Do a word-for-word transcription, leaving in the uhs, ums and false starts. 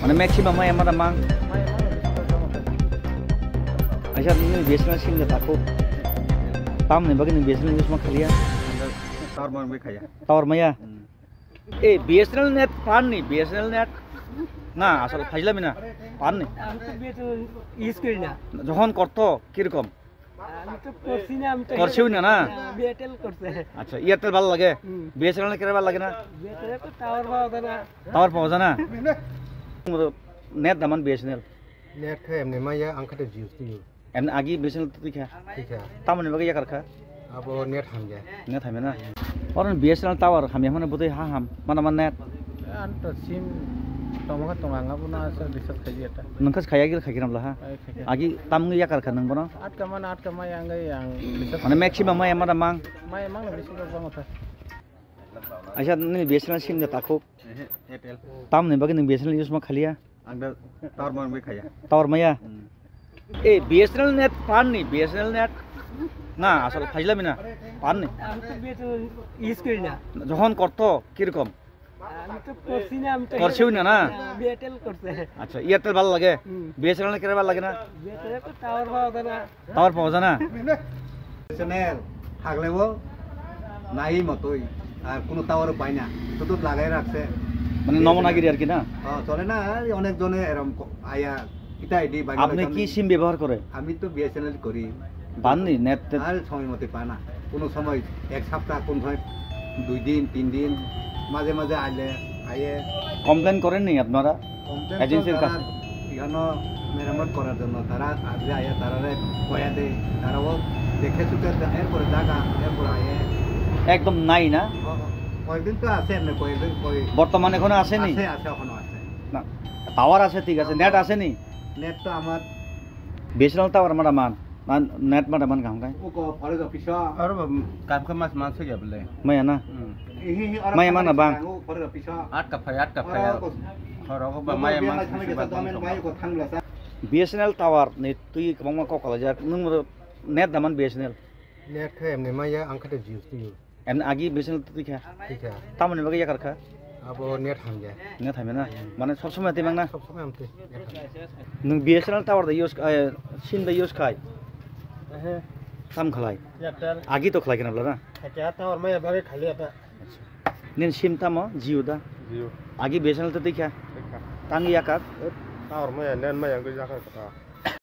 Mane maximum maya mana mang. Aisa nini B S N L sim da tako. Tamni bagwi nini B S N L use ma khaliya. Tower man bai khaya. Tower maya. Hmm. Eh, B S N L net pan ni, B S N L net. Na, asal phajla mina. Pan ni. আমি তো BSNL use করি না। যখন করতো, কিরকম? আমি তো করছি না, আমি তো করছিও না, না? না, বিএসএনএল করছে। আচ্ছা, এয়ারটেল ভালো লাগে? হুম। বিএসএনএল কেন ভালো লাগে না? বিএসএনএল তো টাওয়ার পাওয়া যায় না। টাওয়ার পাওয়া যায় না? Net daman B S N L. Net khe emni maya, ang khe to Jio twi. Emni agi B S N L twi kha? Twi kha. Tamoni bagwi yakar kha? Abo net hamya. Net hamya na? Oro B S N L tower hamya hwnwi bwtwi ha ham, mana man net? Ang to sim tongma khe tong, ang abono asa recharge khaidi eta. Nwng khe khaya gil khaikhe namla ha? Ai, khaikhe. Agi tamni yakar kha nwng bono? Atka mana, atka maya ang, ang recharge. Mane maximum maya mana mang? Maya mang na bisi rok bang ota. Aisa nini B S N L sim da takhuk? Ehe, Airtel. Tamni bagwi nwng B S N L use ma khaliya? Ang da tower man bai khaya. Tower maya? Hmm. Eh, B S N L net pan ni, B S N L net? Na, asal phajla mina. Pan ni? আমি তো BSNL use করি না। যখন করতো, কিরকম? আমি তো করছি না, আমি তো করছিও না, না? না, বিএসএনএল করছে। আচ্ছা, এয়ারটেল ভালো লাগে? হুম। বিএসএনএল কেন ভালো লাগে না? বিএসএনএল তো টাওয়ার পাওয়া যায় না। Tower পাওয়া যায় না? বিএসএনএল থাকলেও নাই মতোই, আর কোনো টাওয়ারও পাই না, শুধু লাগাই রাখছে। মানে নমুনাগিরি আর কি না? হ্যাঁ, চলে না। আর অনেকজনে এরম ক-, আয়া, এটা আইডি বানিয়ে আপনি রাখতাম কি নি। সিম ব্যবহার করে? আমি তো বিএসএনএল করি। পাননি নেট টেট? আর সময় মতো পায় না, কোনো সময় এক সপ্তাহ, কোন সময় দুই দিন, তিন দিন, মাঝে মাঝে আইলে, আইয়ে। কমপ্লেন করেননি আপনারা? কমপ্লেন তো এজেন্সির তারা কাছে? এখানে মেরামত করার জন্য তারা আগে আইয়া তারারে কয়া দেয়, তারাও দেখে শুকে দেন, এরপরে জায়গা, এরপরে আইয়ে। একদম নাই না? ক-, কয়েকদিন তো আছে এমনি, কয়েকদিন, কয়েক বর্তমানে এখনো আসেনি? আছে, আছে, এখনো আছে। না, টাওয়ার আছে, ঠিক আছে, নেট আসেনি? নেট তো আমার বিএসএনএল টাওয়ার মারা মান, না নেট মারা মান কাম কাই? Oko phorok office o. Aro ba kam khe mas man sogya bole. Maya na? Hmm. Maya mana bang? Oko phorok office o. Atka phai, atka phai. Aro ko- Oro ko ba maya man sogya ba bang. Bai ko thang la sa. BSNL tower ni twi kwbangma kok kalajak, nwng net daman BSNL? Net khe emni maya, ang khe to Jio twi. Emni agi BSNL twi kha? Twi kha. Tamoni bagwi yakar kha? Abo net hamya. Net hamya na? Mane sob somoi twi mang na? Sob somoi am twi. Nwng BSNL tower da use, eh, sim da use khai? Ehe. Tam khlai? Airtel. Agi to khlai khe na bwla na? Acha tower maya bagwi khali ata. Acha. Nini sim tamo Jio da? Jio. Agi BSNL twi kha? Twi kha. Tang yakar? Tower maya net maya wngwi yakar kha.